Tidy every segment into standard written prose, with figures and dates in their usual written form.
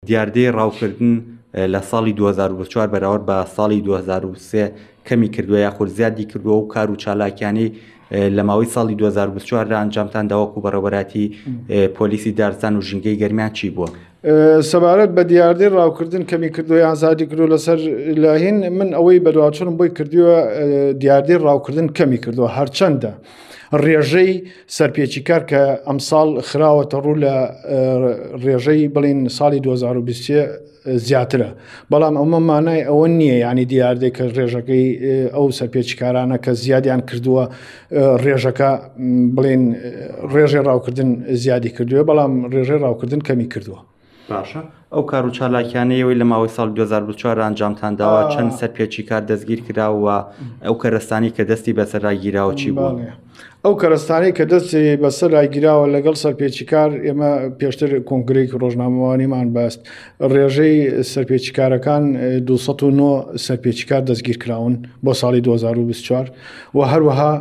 دیاردەی ڕاوکردن لە ساڵی 2024 بەراورد بە ساڵی 2023 کەمی کردووە یاخود زیادی کردووە و کار و چالاکیانەی لە ماوەی ساڵی 2024 دا ئەنجامتان دا وەکو بەڕێوەبەرایەتی پۆلیسی دارستان و ژینگەی گەرمیان چی بووە؟ سەبارەت بە دیاردەی ڕاوکردن کەمی کردووە یان زیادی کردووە لەسەر لەهین من ئەوەی بەدواچونم بۆی کردووە دیاردەی ڕاوکردن کەمی کردووە هەرچەندە ڕێژەی سەرپێچیکار کە ئەمساڵ خراوەتە ڕوو لە ڕێژەی بڵین ساڵی 2023 زیاترە بەڵام ئەمە مانای ئەوە نییە ینی دیاردەی کە ڕێژەکەی ئەو سەرپێچیکارانە کە زیادیان کردووە ڕێژەکە بڵین ڕێژەی ڕاوکردن زیادی کردووە بەڵام ڕێژەی ڕاوکردن کەمی کردووە. باشە ئەو کار و چالاکیانەی ئەوەی لە ماوەی ساڵی 2024 ئەنجامتان داوە چەند سەرپێچیکار دەستگیر کرا و ئەو کەرەستانی کە دەستی بەسەردا گیراوە چی بوو؟ ئەو کەرەستانەی کە دەستی بەسەردا گیراوە لەگەڵ سەرپێچیکار ئێمە پێشتر کۆنگرەیەکی ڕۆژنامەوانیمان بەست ڕێژەی سەرپێچیکارەکان 209 سەرپێچیکار دەستگیر کراون بۆ ساڵی 2024 و هەروەها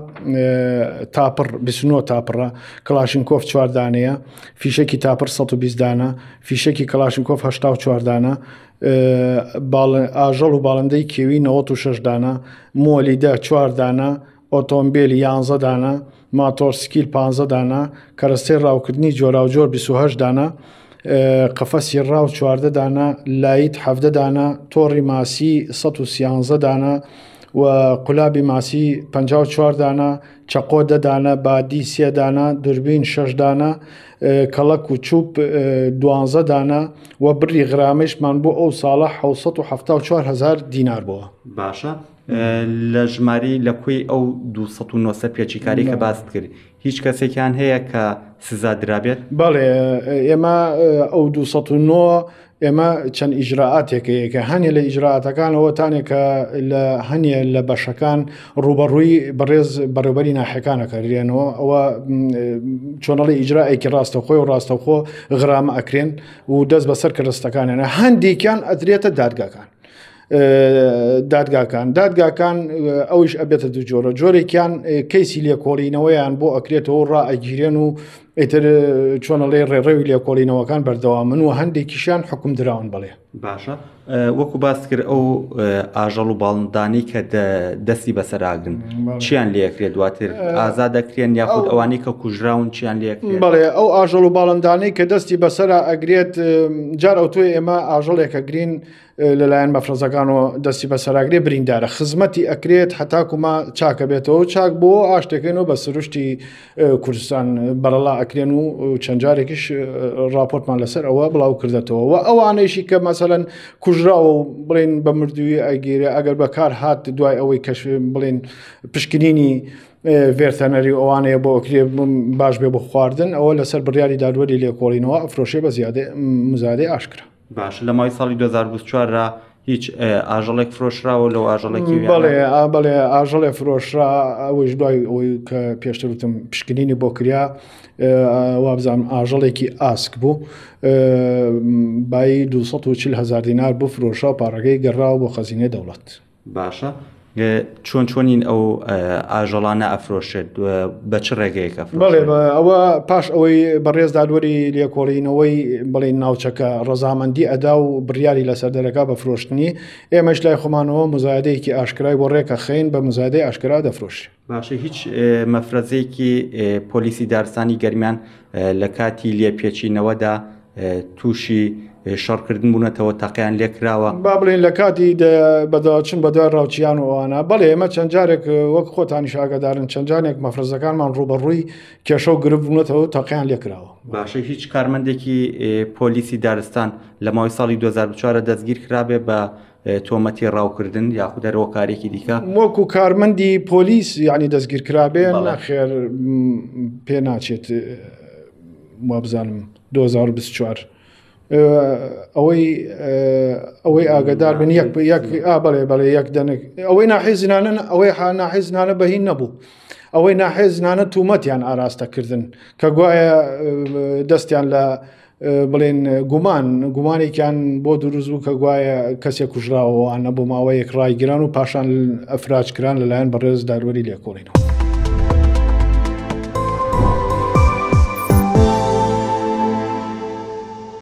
تاپڕ 29 تاپڕە کڵاشینکۆف چوار دانەیە فیشەکی تاپڕ 120 دانە فیشەکی کڵاشینکۆف 84 دانە ئاژەڵ و باڵندەی کێوی 96 دانە مۆلیدە چوار دانە ئۆتۆمبێل یانزە دانە، ماتۆڕسکیل پانزە دانە، کەرەستەی ڕاوکردنی جۆراوجۆر 28 دانە، قەفەسی ڕاو 14 دانە، لایت 17 دانە، تۆڕی ماسی 113 دانە و قولابی ماسی 54 دانە، چەقۆ دە دانە، بادی سێ دانە، دوربین شەش دانە، کەڵەک و چوپ دوانزە دانە و بڕی غرامەیشمان بۆ ئەو ساڵە 774 هەزار دینار بووە. باشە لە ژمارەی لە کۆی ئەو 209 سەرپێچیکاری کە باست کرد هیچ کەسێکیان هەیە کە سزا درابێت؟ بەڵێ ئێمە ئەو 209 ئێمە چەند ئیجرائاتێک هەیە کە هەنێ لە ئیجرائاتەکانەوە تانێ کە لە هەنێ لە بەشەکان ڕوبەڕووی بەڕێز بەڕێوبەری ناحەکانە کەرێنەوە ئەوە چۆنەڵی ئیجرائێکی ڕاستەخۆی و ڕاستەخۆ غرامە ئەکرێن و دەست بەسەر کەرەستەکانیانە هەندێکیان ئەدرێتە دادگاکان. دادگاکان دادگاکان ئەوش ئەبێتە دوو جۆرە جۆرێکیان کەیسی لێکۆڵینەوەیان بۆ ئەکرێتەوە ڕائەگیرێن و ئیتر چۆنەڵێ ڕێڕەوی لێکۆڵینەوەکان بەردەوامن و هەندێکیشیان حکوم دراون بڵێ باشە وەکو باس کرد ئەو ئاژەڵ و باڵندانی کە دەستی بەسەراگرن چیان لەکرێت دواتر ئازا دەکرێن یاخود ئەوانەی کە کوژراون چیان لەکرێت بەڵێ ئەو ئاژەڵ و باڵندانەی کە دەستی بەسەرا ئەگرێت جار ئەو تۆی ئێمە ئاژەڵێکە گرین لەلایەن مەفرەزەکانەوە دەستی بەسەراگرێ بریندارە خزمەتی ئەکرێت هەتاکوما چاکە بێتەوە چاک بۆ ئاشتەکەین و بە سروشتی کوردستان بەرەڵا ئەکرێن و چەند جارێکیش راپۆرتمان لەسەر ئەوە بڵاو کردێتەوە و ئەوانەیشی کە مەسەەن کوژراوە و بڵێن بە مردووی ئەگیرێ ئەگەر بەکار هات دوای ئەوەی کەش بڵێن پشکنینی ڤێرتەنەری و ئەوانەیە بۆ ئەکرێ باش بێ بۆ خواردن ئەوە لەسەر بڕیاری دادوەری لێکۆڵینەوە ئەفرۆشێ بە زیادە مزادەی ئاشکرا. باشە لە ماوەی ساڵی 2024 را هیچ ئاژەڵێک فرۆشراوە لەو ئاژەڵێکی بەڵێ بەڵێ ئاژەڵێ فرۆشرا ئەوەیش دوای ئەوەی کە پێشتر وتم پشکنینی بۆ کریا وابزانم ئاژەڵێکی ئاسک بوو بایی 240 هزار دینار بۆ فرۆشا و پارەکەی گەڕاوە بۆ خەزینەی دەوڵەت. باشە چۆن چۆنین ئەو ئاژەڵانە ئەفرۆشێت بە چ ڕێگەیەک بەڵێ ئەوە پاش ئەوەی بەڕێز دادوەری لێکۆڵینەوەی بڵین ناوچەکە ڕەزامەندی ئەدا و بڕیاری لەسەر دەرەکە بە فرۆشتنی ئێمەش لای خۆمانەوە مزایدەیەکی ئاشکرای بۆ ڕێکە خەین بە مزایدەی ئاشکرا دەفرۆشێ. باشە هیچ مەفرەزەیەکی پۆلیسی دارستانی گەرمیان لە کاتی لێپێچینەوەدا تووشی شەڕکردن بوونەتەوە تەقیان لێکراوە؟ با بڵێین لە کاتی بەدواچون بەدوای ڕاوچیان و ئەوانە بەڵێ ئێمە چەند جارێک وەک خۆتانیش ئاگادارن چەند جارێک مەفرەزەکانمان ڕووبەڕووی کێشە و گرفت بوونەتەوە و تەقیان لێکراوە. باشە هیچ کارمەندێکی پۆلیسی دارستان لە ماوەی ساڵی 2024 دەستگیر کرابێ بە تۆمەتی ڕاوکردن یاخود هەر هۆکارێکی دیکە؟ وەکو کارمەندی پۆلیس یعنی دەستگیر کرابێ نەخێر پێ ناچێت وابزانم 2024 ئەوەی ئەوەی ئاگدار بن یەک یەک بەڵێ بەڵێ یەک دەنک ئەوەی ناحی زنانە ئەوەی ناحی زنانە بەهین نەبوو ئەوەی ناحی زنانە تومەتیان ئاراستەکردن کە گوایە دەستیان لە بڵێن گومان گومانێکیان بۆ دروست بوو کە گوایە کەسێک کوژراوە ئەوانە بۆ ماوەیەک ڕایگران و پاشان ئەفراج کران لەلایەن بەڕێز دادوەری لێکۆڵینەوە.